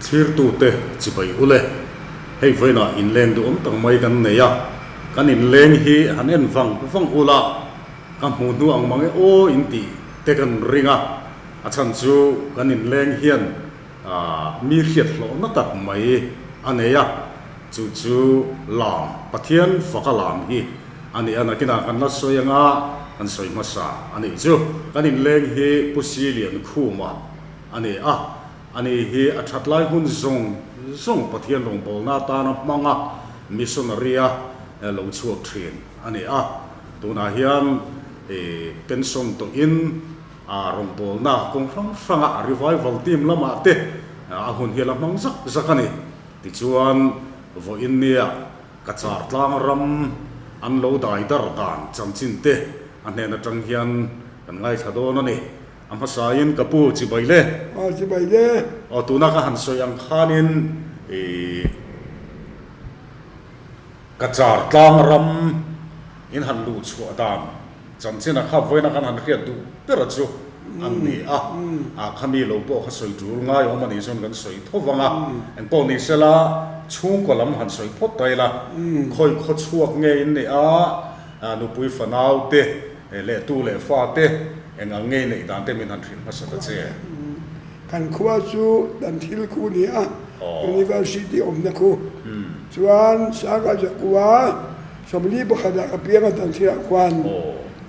Thlirtute chibai u le. Hei vawiinah inleng duhawm tak mai kan nei a, kan inleng hi han en vang vang ula ka hmuh hnu ang mang e aw in tih te kan ring a, a chhan chu kan inleng hian mi hriat hlawhna tak mai a nei a, chu chu lam, Pathian faka lam hi a ni a, nakinah kan la sawi anga kan sawi hmasa a nih chu. Kan inleng hi Pu Siliankhuma a ni a. Ani hi a that lai hun zawng zawng Pathian rawngbawlna atana hmanga missionary-a lo chhuak thin a ni a. Tunah hian pension tawhin a rawngbawlna kawng hrang hranga revival team lamah te a hun hi a la hmang zak zak a ni. Tichuan, vawiin nia ka char tlang ram an lo dai dar dan chanchin te a hnen atang hian kan ngaithla dawn a ni. A hmasain ka pu chibai le. Aw chibai le. Aw tuna ka han sawi ang khanin ih ka char tlang ram in han luh chhuah dan chanchin a kha vawiina kan han hriat duh ber a chu an ni a, a khami lo pawh kha sawi tul ngai awm a nih chuan kan sawi tho vang a, engpawh ni sela chhungkaw lam han sawi phawt ta ila khawi khaw chhuak nge in nih a nupui fanau te leh tu leh fa te Eng ang ngei neih dan te min han hrilh hmasa ta che? Kan khua chu dan thil khu ni a, University awmna khu. Chuan Sangha Zakua 41 ah ka piang a dan thilah khuan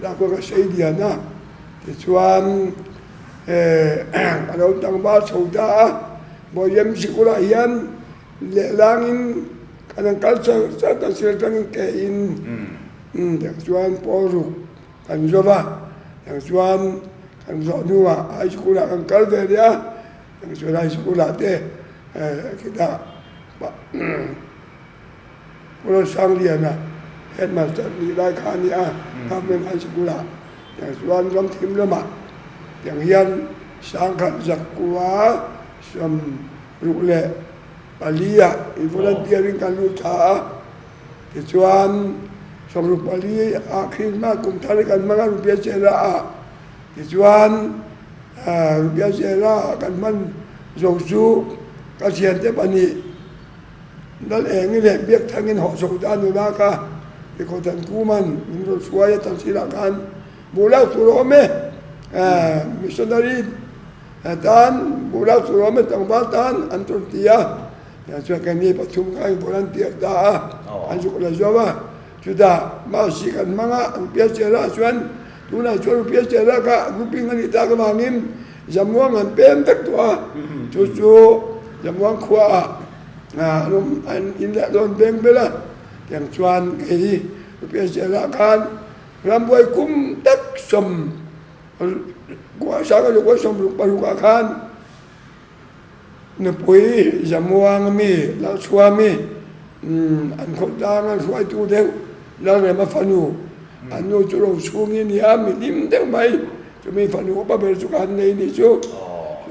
lah khuan ka sei lian a. Tichuan ka lo tlangval chho ta a, Bawihem sikulah hian lehlangin kan han kal char char ta sir atangin ke in tichuan pawl ruk Kan zawm a, tiang chuan kan zawh hnuah high school ah kan kal ve leh a, tiang chuan high school ah te khitah Pu Lalsangliana headmaster nih lai kha a ni a, government high school ah tiang chuan ramthim lamah tiang hian sangkhat zakua 64 ah volunteer in kan lut thla a. Tichuan, 64 ah Christmas kum thar hi kan hmang a Rupia Chela ah. Tichuan, Rupia Chela ah kan hman zo chu ka thiante pahnih Lal Engi leh Biakthangin hawh chho ta nula ka Tikhawthan Kuman min rawn hruai a tansilah khan buh lak tur a awm e, missionary tan buh lak tur a awm e tlangval tan an rawn ti a. Chuan kan ni pathum kha in volunteer ta a, an zuk la zo a, chutah Masi kan hmang a, Rupia Chela chuan tunah chuan Rupia Chela kha grouping a nih tak avangin Zamuang an pem vek tawh a, chu chu Zamuang khuaah an in leh dawn beng bel a, tiang chuan kei hi Rupia Chela khan rambuai kum tak sawm 1966 ah khan Nupui Zamuang mi Lalchhuami an khawtlang an hruaitu deuh Lalrema fanu an nu chu ro chhungi a ni a, mi hlim deuh mai chumi fanu upa ber chu ka han nei ni chu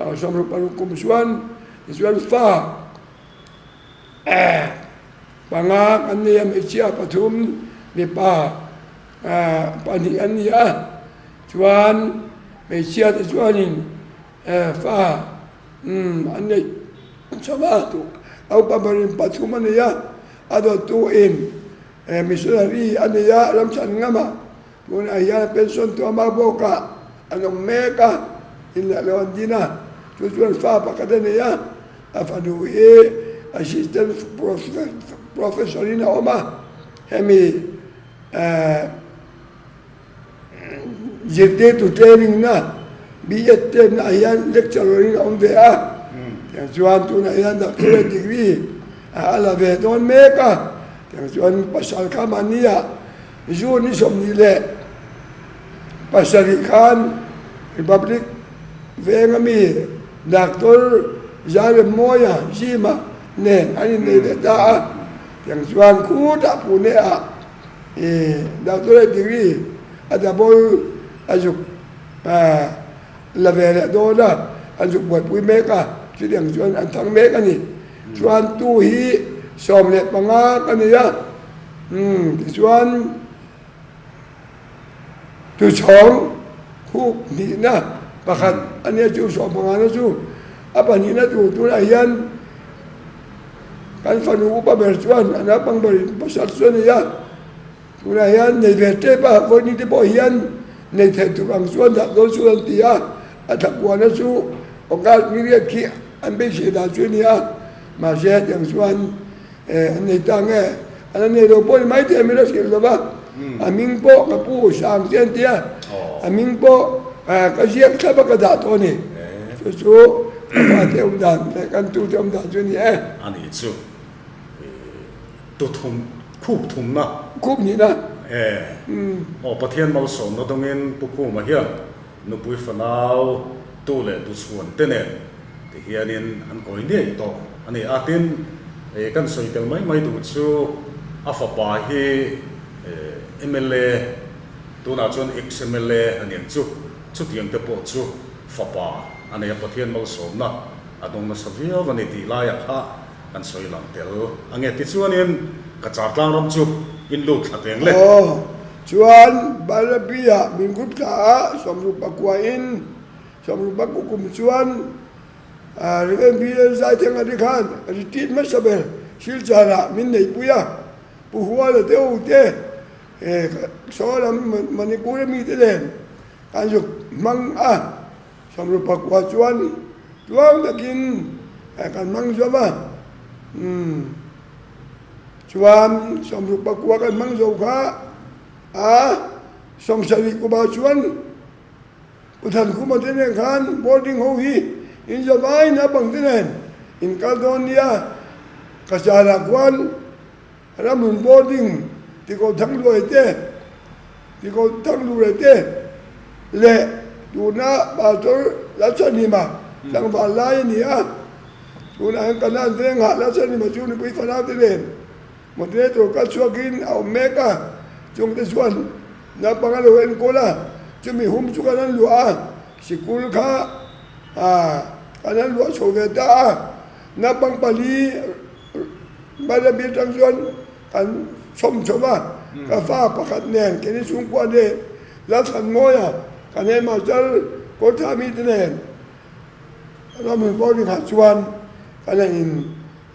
66 kum chuan tichuan fa panga kan nei a hmeichhia pathum mipa pahnih an ni a chuan hmeichhia te chuanin Fa an neih chho a, upa berin pathum a nei a, a dawttu in missionary a nei a, ramchhan ngam a, tunah hian a pension tawh a, bawkah an awm mek a, in leh lo an din a, chu chuan fa pakhat a nei a, a fanu hi assistant professor in a awm a, hemi Zirtirtu training na B.Ed term ah hian lecturer in a awm ve a, tiang chuan tunah hian doctorate degree a la ve dawn mek a, tiang chuan pasal kha mahnia June ni 27 khan Republic venga mi Doctor Zairemmawia Zima nen an innei leh ta a, tiang chuan khutah Pune ah I doctorate degree a double a zuk la ve leh dawn a, a zuk buaipui mek a, chutiang chuan an thang mek a ni. Chuan tu hi 15 ka nei a, tichuan tuchhawng. Khup hnihna pakhat a nia chu sawmpangana chu a pahnihna tur tunah hian kan fanu upa ber chuan a naupang ber in pasal chu a nei a, tunah hian nei ve tep a, vawiin te pawh hian nei thei tur ang chuan dah dawn chu an ti a, a thlakuana chu August ni riat khi an beisei dan chu a ni a, mahse hetiang chuan An nei ta nge? An la nei lo pawh ni mai tih a min la hrilh lo va, a hming pawh ka pu Sang che an ti a, a hming pawh ka ziak thlap a ka dah tawh a ni. Chu chu ka fate awm dan leh kan tute awm dan chu a ni e. A ni chu tu thum khup thumna. Khup nihna. E aw Pathian malsawmna dawngin Pu Khuma hian nupui fanau tu leh tuchhuan te nen Ti hianin an kawi ngei tawh a ni a, tin kan sawi tel mai mai duh chu a fapa hi mla tunah chuan ex mla a ni ang chu, chutiang te pawh chu fapa a nei a, Pathian malsawmna a dawng nasa viau a ni tih laiah kha kan sawi lang tel a nge. Tichuanin ka char tlang ram chu in lut thla teng le. Aw, chuan Bairabi-ah min group thla a, sawmruk pakuain Sawmrupa kum chuan Rev. BL Zaithenga te khan retreat hmasa ber Silchar-ah min neihpui a, Pu Huala te ho te saw lam Manipur-a mite nen kan zuk hmang a, Sawmrupa kua chuan tluang takin kan hmang zo va, chuan Sawmrupa kua kan hmang zo kha a sawmsarih kumah chuan Pu Thankhuma te nen khan boarding ho hi in zavai naupang te nen in kal dawn nia, ka zarah khuan ramhun boarding tikaw Thangluai te, tikaw Thangluai te leh tuna Pastor Lalchhanhima tlangval lai a ni a, tunah hian Kanan Vengah Lalchhanhima chu nupui fanau te nen Moderator kal chhuakin a awm mek a, chungte chuan naupang a lo enkawl a, chumi hum chu kan han luah a, sikul kha kan han luah chho ve ta a, naupang pali Bairabi atang chuan kan chhawm chhawm a, ka fa pakhat nen keini chhungkua nen Lalthanmawia kan headmaster Kawrthami te nen Ramhun boarding ah chuan kan han in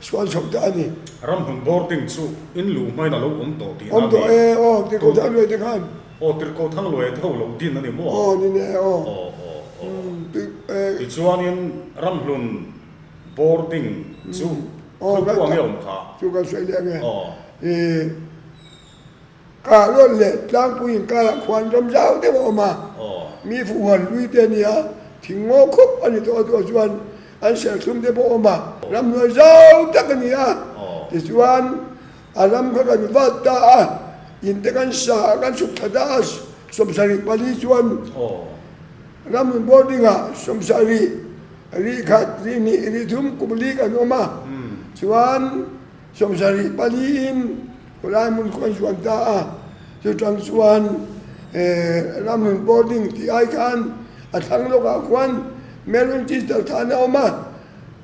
Sual chho ta a ni. Ramhun boarding chu in luh hmain a lo awm tawh tihna a ni. Awm tawh e, aw, Tirhkoh Thangluai te khan. Aw, Tirhkoh Thangluai te ho lo din a ni maw? Aw, ni ne, aw. Aw, aw, aw. Tichuanin Ramhlun boarding chu khawi pawh ange awm kha? Chu kan sawi leh ange. Aw. Kahrawn leh tlangpui inkarah khuan ram zau deuh a awm a, mi fuhhuan hlui te a ni a, thing ngaw khawp a ni tawh a tuah chuan an serthlum te pawh a awm a, ramhnuai zau tak a ni a, tichuan a ram kha kan vat ta a, in te kan sa a, kan suk thla ta a, 74 chuan ramhun boarding ah 70 rih khat, rih hnih, rih thum kum li kan awm a, chuan 74 in Khawlai hmun khaw an zuan ta a, chutang chuan ramhlun boarding tih ai khan a thlang lawkah khuan Melbourne Teacher than a awm a,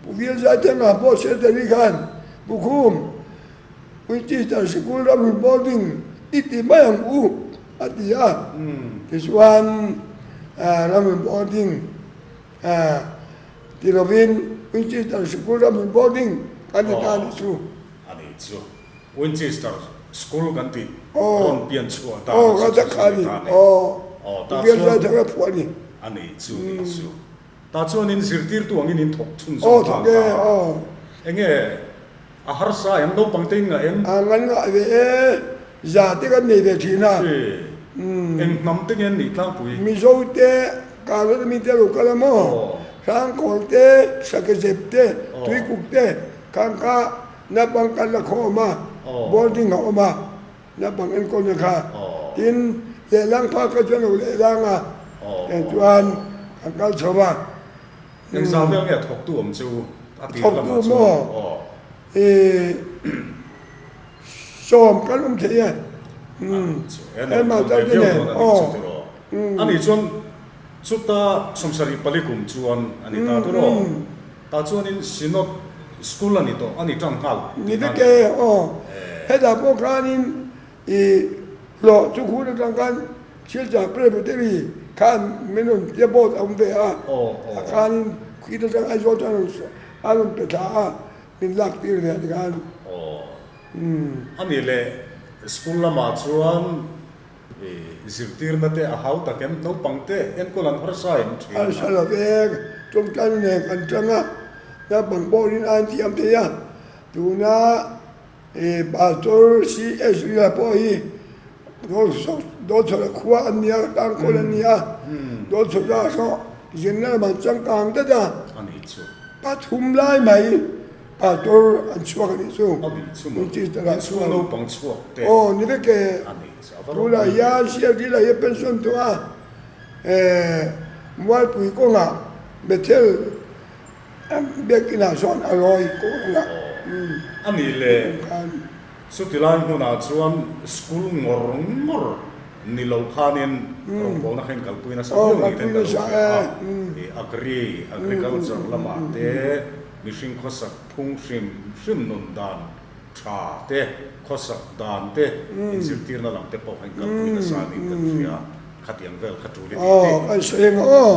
Pu Vilzaithenga pawh secretary khan Pu Khum, Winchester sikul ramhlun boarding i ti mai ang u a ti a, tichuan ramhlun boarding ti lovin Winchester sikul ramhlun boarding kan ti ta a nih chu. A nih chu. Winchester School kan tih rawn pian chhuah dan chu chu chu ni ta ni. Aw ta chuan a ni chu ni chu. Ta chuan in zirtirtu angin in thawk chhun zawm nghal ta a. Enge a harsa em naupang te in ngah em? A ngan ngah ve e, za te kan nei ve thin a. Eng hnam te nge an nih tlangpui? Mizo te, Karnataka mi te a lo kal a maw? Hrangkawl te, Sakezep te, Tuikuk te, Khangkha Naupang kan la khawm a, boarding a awm a, naupang enkawlna kha. Tin, lehlang phak kha chuan lo lehlang a, tiang chuan kan kal chho a. Engzah vel nge thawktu awm chu a tir lamah chuan? Thawktu maw? Ih, sawm kan awm thei e. Engmah tak te nen, aw. Ani chuan chuta 74 kum chuan a ni ta tur aw. Tah chuanin Synod School a ni tawh, a ni tang nghal Ni vek e, aw. Hetah pawh khanin i hlawh chu khur atang khan Silchar Presbytery. khan min rawn tia boat a awm ve a, a khanin khit atang Aizawl chuan a rawn pe thla a, min lak tir ve a tikhan. A nih leh school lamah chuan zirtirna te a hau tak em? Naupang te enkawl an harsa em thin a? Harsa lo ve, tawngtaina nen kan tang a, naupang pawhin a inthiam thei a, tuna He Pastor CS Ria pawh hi Dawlchhawla khua an ni a, Tangkawl an ni a, Dawlchhawla saw zinna lamah an changkang dat a, pathum lai mai Pastor an chhuak a nih chu, Inchhung chuan aw ni vek e, tunah hian CS Ria hi a pension tawh a, Mualpui kawngah Bethel Biakinah chuan a lawi kawng a. A nih leh chuti lai hmunah chuan school ngawr ngawr ni lo khanin rawngbawlna kha inkalpui nasa viau ni ten ka lo hria a. Agri, agriculture lamah te mihring khawsak phung hrim hrim nun dan tha te, khawsak dan te inzirtirna lam te pawh kha inkalpui nasa niin kan hria. Khatiang vel kha tul i tih tih. Aw, kan sawi ang aw.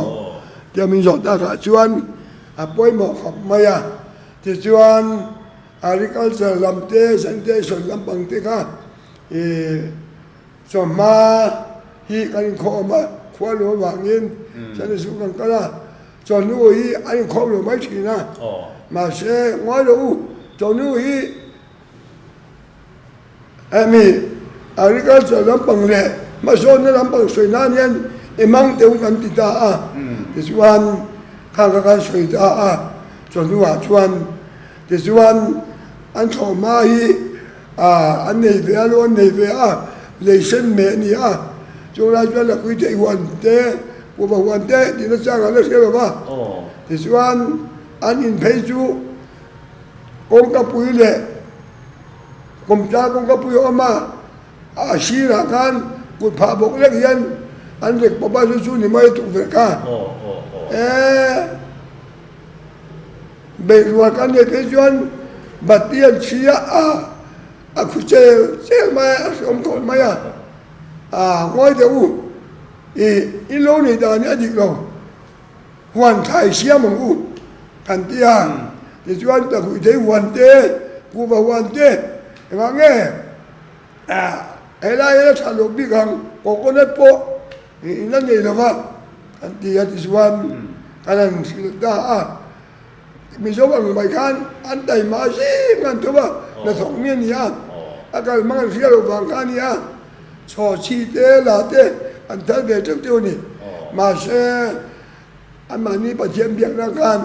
Tia min zawh takah chuan a pawimawh khawp mai a. Tichuan agriculture lam te, sanitation lampang te kha ih chawhma hi kan inkhawm a, khua lu avangin Sunday school kan kal a. Chawhnu hi an inkhawm lo mai thin a. Mahse ngawi lo u, chawhnu hi. Hemi agriculture lampang leh hmasawnna lampang sawi nan hian i mang teuh kan ti ta a, tichuan khang kha kan sawi ta a, chawhnuah chuan tichuan an thlawhhma hi ah an nei ve a, lu an nei ve a, lei sen meh a ni a, chung lai chuan lakui theih huan te, kuhva huan te tihna chang an la hre lo va, tichuan an in phei chu. Kawngkapui leh kawmtlang kawngkapui a awm a, a sirah khan kut phah bawk lek hian an rek pawp a, chu chu ni mai tukverh kha eee beih rual kan neih phei chuan bati an chhi a, a khu chel chel mai a, a hreawm khawp mai a, aa ngawi deuh u ih in lo neih dan hi a dik lo. Huan thlai siam ang u kan ti a, tichuan Takhuithei huan te, Kuhva huan te engah nge helai hian a tha loh bik ang, coconut pawh in la nei lova kan ti a, tichuan kan han hrilh ta a, Mizo ang mai khan an taima zing an thawm a, hnathawk mi a ni a, a kal hmang an hria loh vang kha a ni a, chhaw chhi te la te an thal ve teuh teuh a ni. Mahse, anmahni Pathian biakna khan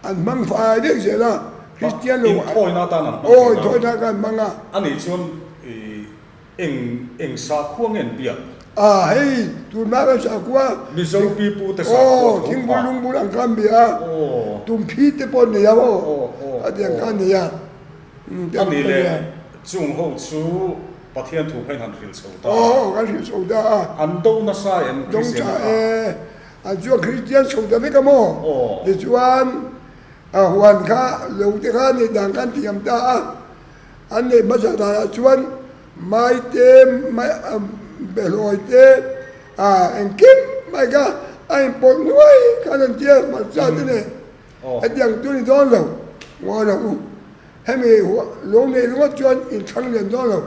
an hmang fai vek zel a, Kristian lo Inthawina atan an hmang thin a. Aw, inthawina khan an hmang a. A nih chuan i Eng eng sakhua nge an biak? A, hei tunlai kan sakhua. Mizo pipu te sakhua tho kha. Aw, thingbul lungbul ang kha an bia a. Aw. Tumphi te pawh an nei a aw. Aw, aw. Khatiang kha an nei a. A nih leh chung ho chu Pathian thu kha in han hrilh chho ta a. Aw, kan hrilh chho ta a. An do nasa em Kristian kha? Dawng tha e. An chuan Kristian chho ta vek a maw? Aw. Tichuan a huan kha lo te kha neih dan kha an thiam ta a. An neih hmasa danah chuan mai te, behlawi te, engkim mai kha a inpawlh nuai khan an tia hmarcha te nen hetiang chu ni dawn lo ngawi lo u. Hemi lo neih ringawt chuan inthlang lian dawn lo.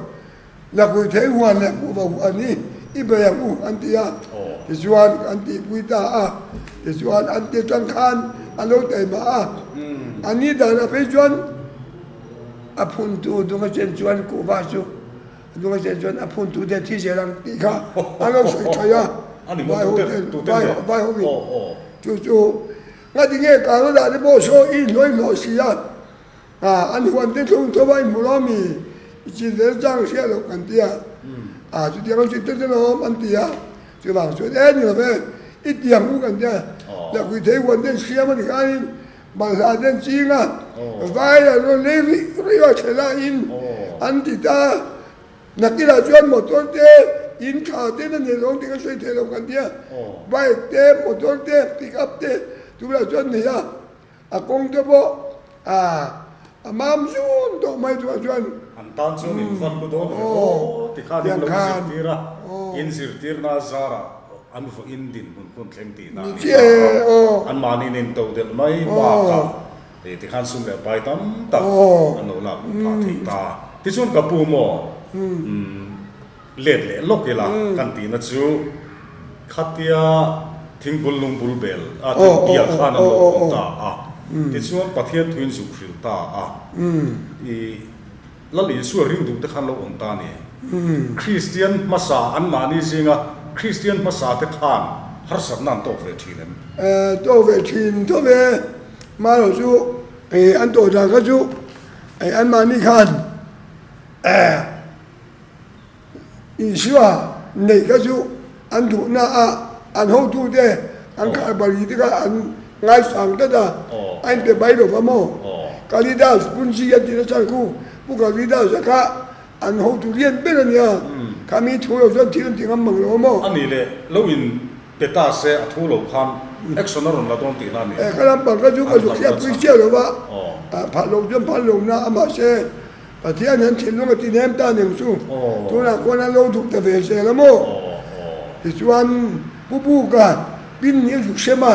Lakui thei huan leh kuhva huan hi i bei ang u an ti a, tichuan an tihpui ta a, tichuan an ti tang khan an lo taima a, an ni danah phei chuan a phuntu dunga chen chuan kuhva chu dunga chen chuan a phuntu te thi zel ang tih kha an lo sawi thaih a, vai ho ten vai ho in chu chu ngati nge Canada te pawh saw i hnuai hlawh si a. A, an huan te thlung tho a, i hmu lo mi? I chin zel chang hria loh kan ti a. A, chutiang an chin te ten a awm an ti a. Chuvang chuan e ni lo ve, i tiang u kan ti a. Lakhui thei huan ten siam a ni khanin balhla ten ching a, vai an rawn lei rih rih a, thela in an ti ta a. Nakinah chuan motor te, in tha te na nei lo ang tih ka sawi thei lo kan ti a. Bike te, motor te, pick up te tunah chuan nei a. A kawng te pawh a a mam zun tawh mai chuah chuan. An tan chuan in van lu dawn ve aw tikhan in lo zirtir a, in zirtirna zarah An vawiin dinhmun hun thleng tihna a ni ta a, anmahni nen todelh mai bakah tikhan sum leh pai tam tak an lo lak luh phah thei ta. Tichuan ka pu maw let leh lawk ila kan tihna chu khatia thingbul lungbul bel a thing bial khan an lo awm ta a, tichuan Pathian thuin zuk hrilh ta a, i. Lal Isua ring duh te khan lo awm ta a ni. Kristian hmasa anmahni zinga Kristian hmasa te khan harsatna an tawk ve thin em? Tawk ve thin tho ve. Marawh chu an tawh dan kha chu anmahni khan Isua neih kha chu an duhna a, an hotute an khalh te kha an ngaisang tlat a, a inpe mai lo va maw? Kalidas Punji a tih nachan khu Pu Kalidas-a kha an hotu lian ber a nia, kha mi thu lo chuan thil an ti ngam mang lo a maw? A nih leh lo in pe ta se a thu lo khan action a rawn la dawn tihna a ni. Kha lampang kha chu ka zuk hriatpui chiah lo va, phal lo chuan phal lo na a mahse Pathian hian thinlung a ti nem ta ning chu tunah khuan an lo duh ta ve zel a maw? Tichuan Pu Buka pin hi a zuk sem a,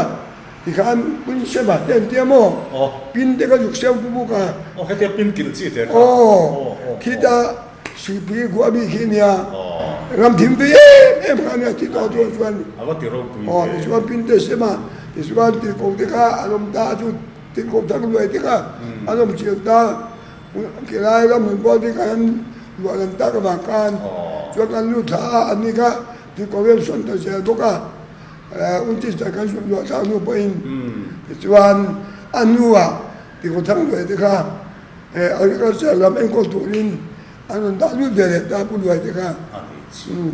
tikhan pin sem a te an tia maw? Pin te kha zuk sem Pu Buka. Aw hetia pin kilh chi te kha. Aw khita Suipui khua mi khi nia ram thim ve em em kha nia thi tawh tur chuan. A va ti ropui ve. Aw tichuan pin te sem a, tichuan tirhkoh te kha an awm ta chu tirhkoh thang luai te kha an awm chiang ta. Khilai ram hun pawh te khan luah lam tak avang khan chuan kan lut thla a, anni kha Tikovel sawn ta zel bawk a, Unchester kan sawn luah thlak hnu pawhin tichuan a hnuah Tikothang luai te kha agriculture lam enkawl turin an rawn dah lut ve leh ta Pu Luai te kha.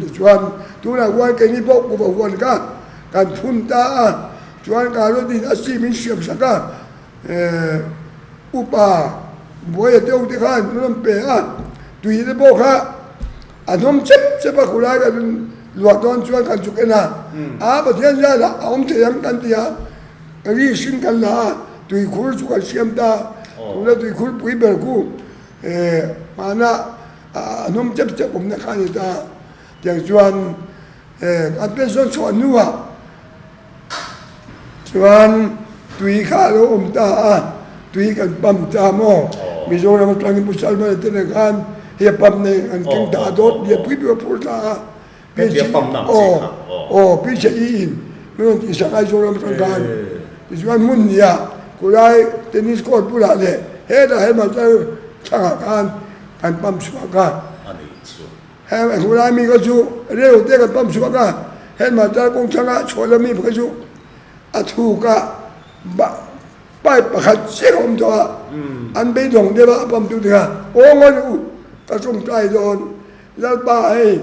Tichuan tunah khuan keini pawh kuva huan kha kan phun ta a, chuan Karoti a sim in siam sak a. Upa buaia deuh te khan an rawn pe a, tui te pawh kha a hnawm chep chep a, khulai kan rawn luah dawn chuan kan chuk en a, a Pathian zat ah a awm thei ang kan ti a, risk in kan la a, tuikhur chu kan siam ta, tuna tuikhur pui ber khu hmana a hnawm chep chep awmna kha a ni ta, tiang chuan kan pension chhuah hnuah. Chuan tui kha a lo awm ta a, tui kan pump ta maw? Mizoram atangin Pu Salmana te nen khan hei a pump nei an keng ta a, dawt lian pui pui a phur ta a. Aw aw PCE in min rawn tihsak a Aizawl ram atang khan. Tichuan hmun hnih-ah khulai tennis court bulah leh hetah headmaster thlangah khan kan pump chhuak a. Heng a hnulai mi kha chu reu te kan pump chhuak a, headmaster kawng thlangah chhuah lo mi kha chu a thuk a, pipe pakhat chiah a awm tawh a, an beidawng deuh a, a pump tu te kha aw ngawi u ka tawngtai dawn Lalpa hei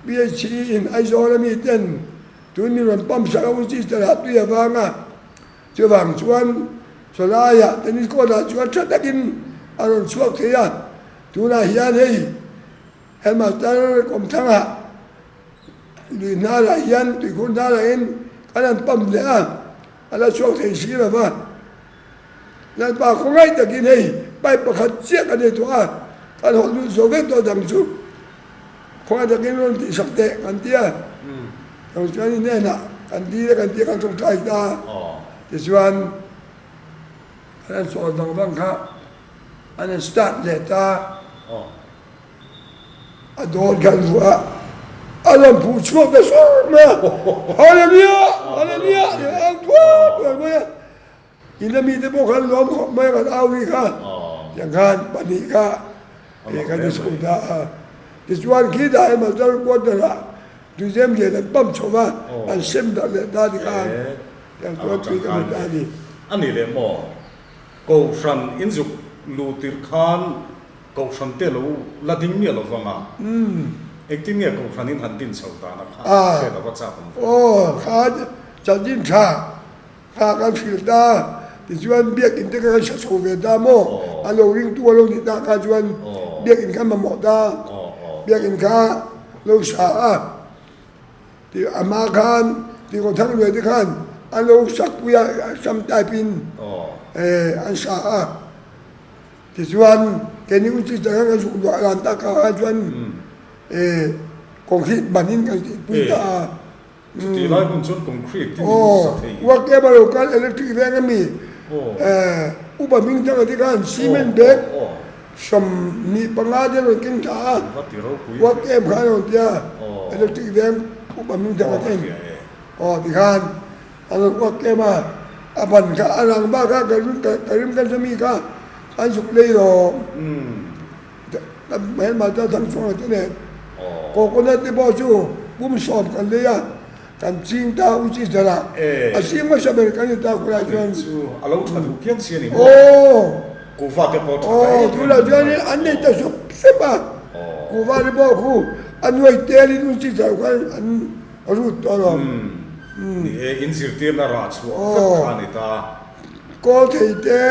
PHE in Aizawl a mi ten tun mi rawn pump sak a u sister ah tui avang a, chuvang chuan chawlaiah tennis court ah chuan tha takin a rawn chhuak thei a. Tunah hian hei headmaster kawmthangah lui hnarah hian tuikhur hnarah hian kan han pump leh a, a la chhuak thei si lo va. Lalpa khawngaih takin hei pipe pakhat chiah kan nei tawh a, kan hawlh lut zo vek tawh dang chu khawngaih takin rawn tihsak teh kan ti a. Chutiang chuan i hnenah kan dil a kan ti a kan tawngtai ta. Tichuan kan han sawl vang vang kha. An han start leh ta a dawn khan vuah a rawn phuh chhuak ta sur mai a, Hallelujah! Hallelujah! Tih a au thuai thuai mai a, in ami te pawh khan lawm khawp mai a kan au ri kha, tiang khan pahnih kha hei kan chho ta a, tichuan khitah hian Mazar quarter ah tuzem lian an pump chho va, an sem darh leh ta tikhan tiang chuan tui ka hmu ta a ni. A ni leh maw? Kohhran inzuk luh tirh khan Kohhran te lo la ding miah lo vang a, engtin nge Kohhran in han din chho dan a kha hriat a va chak awm ve. Aw kha chanchin tha kha kan hrilh ta, tichuan biakinn te kha kan hre chho ve ta maw, a lo ringtu a lo nih ta kha chuan biakinn kha mamawh ta, biakinn kha lo sa a. Ti a hma khan ti kawng thang luai te khan an lo sak pui a sam type in an sa a tichuan keini u chi chang kan zuk luah dan tak ah khan chuan concrete ban in kan tih pui ta a. Chutih lai hun chuan concrete in in sa thei. Aw, work em a lo kal electric veng a mi upa hming thang a ti khan cement bag 25 te rawn keng thla a, work em khan a rawn ti a, electric veng upa hming thang a ti aw ti khan a rawn work em a, a ban kha a rang bak a ka rim ka rim kan hre mi kha an zuk lei rawh. Kan hmelma chuan Thangchhuang a ti nen. Coconut te pawh chu pum sawm kan lei a, kan ching ta u chi zara. A ching hmasa ber kan ni ta khawlai chuan. Chu a lo tha duh pian si a ni maw? Aw. Kuhva te pawh tha ta em em. Tunah chuan an nei ta sup sup a. Kuhva te pawh khu a nuai telin u chi zar khan an rut tawh alawm. Ni e, in zirtirna rah chhuah vek kha a ni ta. Kawl thei te,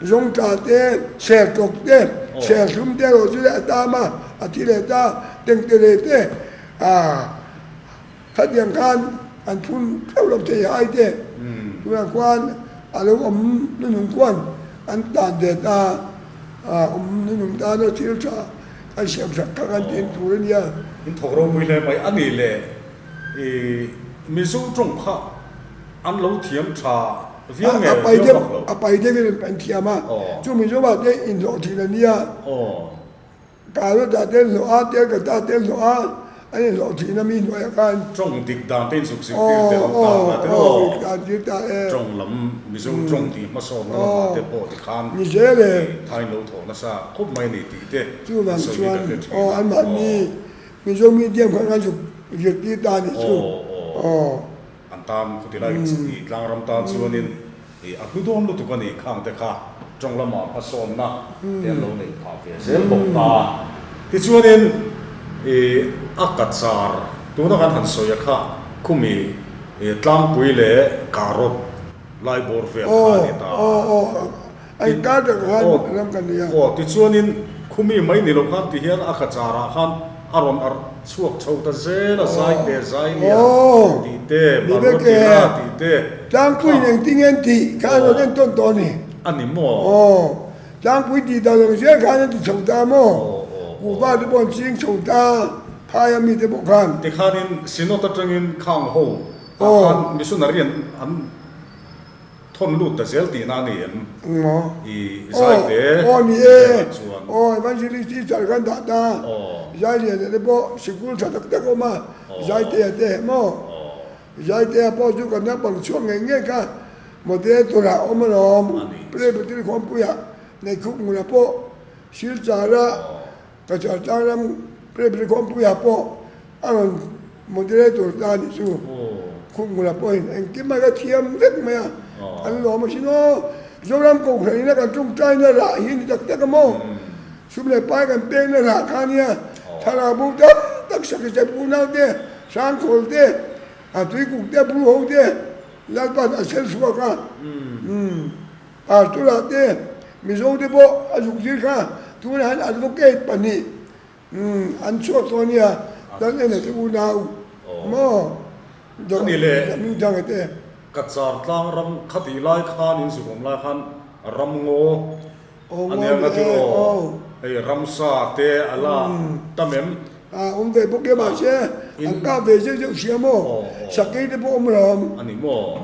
zawng tla te, ser tawk te, ser thlum te erawh chu leh a tam a, a thi leh ta, tengte leh te khatiang khan an phun theuh lo thei hai te tunah khuan a lo awm nunung khuan an tan ve ta, awm nunung tana thil tha kan siam sak kha kan tin tur a nia. In thawk ropui hle mai a ni le i Mizo tawng kha. An lo thiam tha viau nge viau vak lo. A pai deuhin an thiam a, chu Mizoramah te inhlawh thin a nia. Karota te an hlawh a, Telkata te an hlawh a, an inhlawh thin a mi hnuaiah khan. Tawng dik dan te inzuk zirtir tel ta a te aw. Dik dan tir ta e. Tawng lam Mizo tawng tih hmasawnna lamah te pawh tikhan thain lo thawh nasa khawp mai a ni tih te an sawi hi ka hre thin a. Anmahni Mizo medium khan kan zuk zirtir ta a nih chu. An tan khuti lai i tlangram tan chuanin i a hlu dawn lutuk a ni khang te kha tawng lamah hmasawnna te an lo neih phah ve zel bawk ta. Tichuanin i a kachar tuna kan han sawi a kha khumi i tlangpui leh karawt lai bawr vel kha a ni ta. Aw tichuanin khumi mai ni lo khan ti hian a kachar ah khan a rawn arh chhuak chho ta zel a, zai te zai lian tih te, Baruatila tih te. Tlangpuiin engtin nge an tih kha an rawn en tawn tawh a ni. A ni maw? Aw, tlangpui tih dan ang zel khan an ti chho ta maw? Kuhva te pawh an ching chho ta, phaia mi te pawh khan. Tikhanin Synod atangin khang ho ah khan missionary an Thawn lut ta zel tihna a ni em? Maw? I zai te Aw ni e. Chuan. Aw Evangelist teacher khan dah ta. Zai lian te pawh sikul tha tak tak a awm a. Zai te a te maw? Zai te a pawh chu kan naupang chhuak ngei ngei kha moderator ah awm alawm. Presbytery khawmpuiah Neihkhup hmunah pawh Silchara Kachar tlang ram Presbytery khawmpuiah pawh a rawn moderator ta a nih chu. Khumhmuna pawhin engkim mai kha thiam vek mai a, an lawm asin aw. Zoram Kohhran ina kan tawngtaina rah hi ni tak tak a maw? Sum leh pai kan pekna rah kha nia, thlarau bo tam tak sakhi unau te, hrangkhawl te, a tuikuk te, bru ho te, Lalpan a sel chhuak a. Pastor-ah te, Mizo te pawh a zuk zir kha tunah hian advocate pahnih an chhuak tawh a nia, Lal Ena te unau maw Hmingthanga te. Kachar tlang ram khatih lai khan in zuk awm lai khan ram ngaw a nia nga chu aw hei ramsa te a la tam em? A awm ve bawk e mahse an kap ve zeuh zeuh sia maw sakei te pawh awm lo awm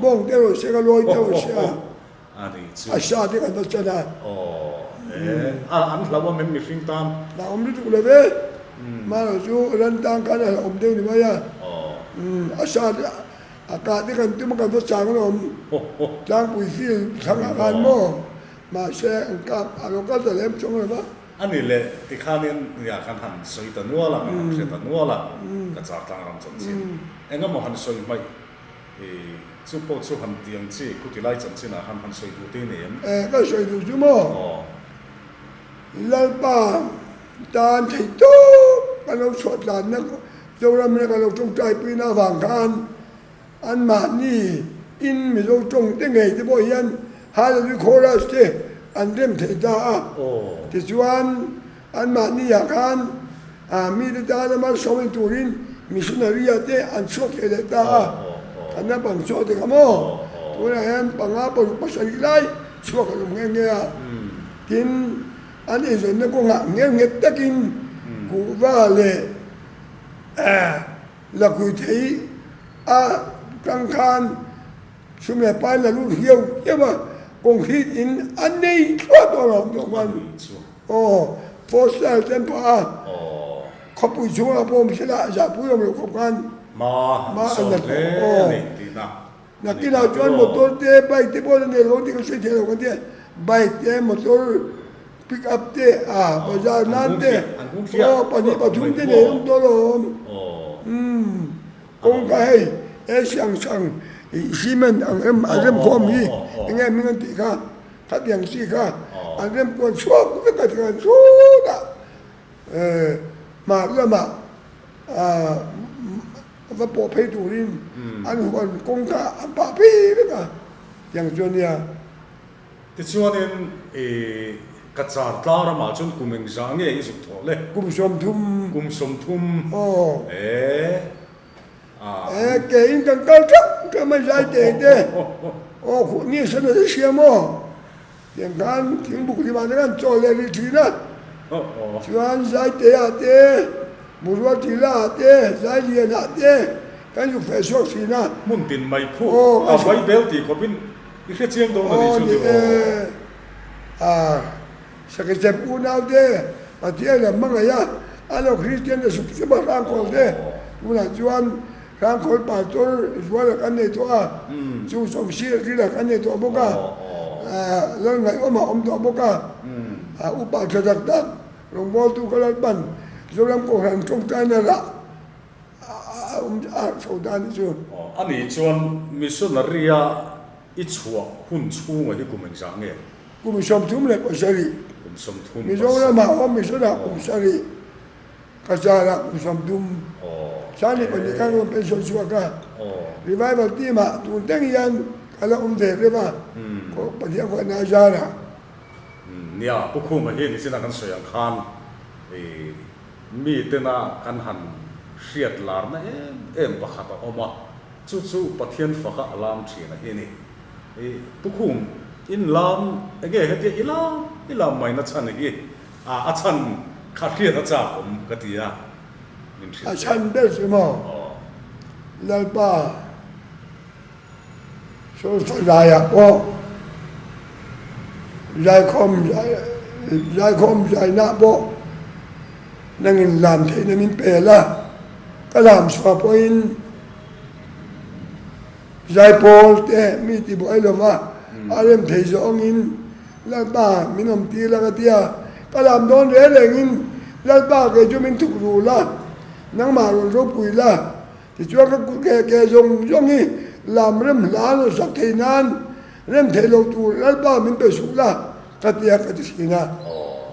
bawng te erawh se ka lawi te erawh se a a sa te kan va chan a. An hlauh awm em mihring tan? Hlauh awm lutuk lo ve mahlo chu ran tan khan a hlauh awm deuh ni mai a a sa te a kah te kan tum a kan va chang alawm tlangpui field thlangah khan maw mahse an kap a lo kal ta lem chuang lo va. A ni leh, tikhanin nia kan han sawi ta nual a, kan han hre ta nual a, ka char tlang ram chanchin. Eng emaw han sawi hmaih i chu pawh chu han ti ang chi, khuti lai chanchinah khan han sawi duh te nei em? Eh, ka sawi duh chu maw? Aw. Lalpa tan theih tawp kan lo chhuah tlanna Zoram ina kan lo tawngtaipui na avang khan Anmahni in Mizo tawng te ngei te pawh hian Hallelujah Chorus te an rem thei ta a. Tichuan anmahni ah khan mite tana malsawmin turin missionary ah te an chhuak thei leh ta a. Kan naupang chhuak te kha maw tunah hian panga paruk pasarih lai chhuak an awm nghe nghe a. Tin an eizawnna kawngah ngel nghet takin kuhva leh. Lakui thei a tang khan sum leh pai la lut hiau hiau a, concrete in a nei thluah tawh lo tawh khan aw fossil te an phah a, khawpui chhungah pawh awm sela zahpui awm loh khawp khan hma an la tawh aw. Nakinah chuan motor te bike te pawh la nei lo tih ka sawi thei lo kan tia, bike te motor pick up te a bazar nan te aw pahnih pathum te nei awm tawh alawm umm kawngka hei AC ang sang ih cement ang rem an rem khawm hi enge hming an tih kha khatiang chi kha an rem kuan chhuak vek a tikhan chutah eh hmar lamah ah va pawh phei turin an huan kawngka an pah phei vek a tiang chu ania. Tichuanin i ka char tlang ramah chuan kum engzah nge i zuk thawh le? Kum 30. Kum 30. Aw. E. A. E, ke in kan kal theuh theuh mai zai te te. Aw, khuh ni san a hria maw? Tiang khan thingbuk limah te khan chaw leh rih thin a. Chuan zai te ah te, Murua tila ah te, zai lian ah te kan zuk feh chhuak thin a. Hmun tin mai khuh a vai bel tih khawpin I hre chiang dawn a nih chu tiraw? Aw ni e, a Sakechep unau te Pathian a hmangaih a, a lo Kristian te sup sup a Hrangkhawl te tunah chuan Hrangkhawl pastor Zuala kan nei tawh a, chu Sawmsir Rila kan nei tawh bawk a, Lalngaihawma awm tawh bawk a, upa tha tak tak rawngbawltu ka Lalpan Zoram Kohhran tawngtaina rah A awm a chho ta anih chu. Aw, anih chuan missionary-a i chhuah hun chhunga hi kum engzah nge? Kum 37. Kum 37. Mizoramah awm missionary kum sarih, Cachar-ah kum 30. Aw. Sani pahnih khan rawn pension chhuak a. Aw. Revival team-ah tun teng hian ka la awm ve reuh a, Pathian khuaina zarah. Nia, Pu Khuma hi nichina kan sawi ang khan i Mi tena kan han hriat larna em em pakhat a awm a, chu chu Pathian faka a lam thin a hi ni. I tukhum in lam enge hetia i lam i lam mai na chhan hi a a chhan kha hriat a chak awm ka ti a, min hrilh A chhan ber chu maw? Lalpa. Sulfa zaiah pawh zaikhawm zaikhawm zainah pawh nangin lam theihna min pel a, ka lam chhuah pawhin zaipawl te mi ti buai lova a rem thei zawngin Lalpa min awm tir la ka ti a, ka lam dawn reng rengin Lalpa kei chu min thuk rul a, nangmah rawn ropui la. Tichuan ka kut ke ke zawng zawng hi lam rem hla an rawn sak thei nan rem theih loh tur Lalpa min pe suh la ka ti a ka ti thin a.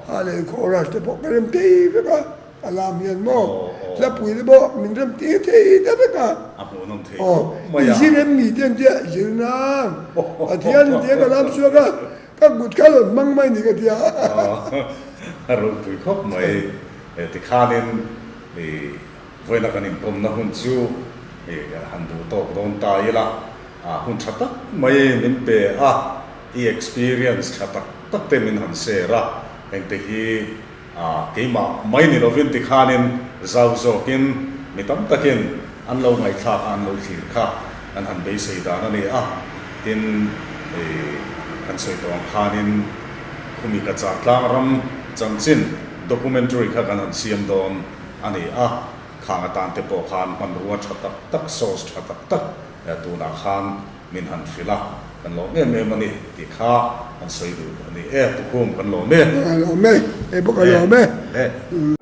A leh chorus te pawh ka rem thei vek a, ka lam hian maw hlapui te pawh min rem tir thei ta vek a. Aw i zir em mi te an tia zir nan Pathian in tia ka lam chhuak a ka kut kha rawn hmang mai ni ka ti a. A ropui khawp mai tikhanin i. Vawiina kan inpawmna hun chu han duh tawk dawn ta ila, hun tha tak mai min pe a, i experience tha tak tak te min han share a, hengte hi keimah mai ni lovin tikhanin zau zawkin mi tam takin an lo ngaihthlak a, an lo thlir kha kan han beisei dan a ni a, tin kan sawi tawh ang khanin khumi ka char tlang ram chanchin documentary kha kan han siam dawn. A ni a, khang atan te pawh khan hmanrua tha tak tak, source tha tak tak tunah khan min han hrilh a, kan lawm em em a ni tih kha kan sawi duh a ni e, tukhum kan lawm e. Ka lawm e, hei pawh ka lawm e. E.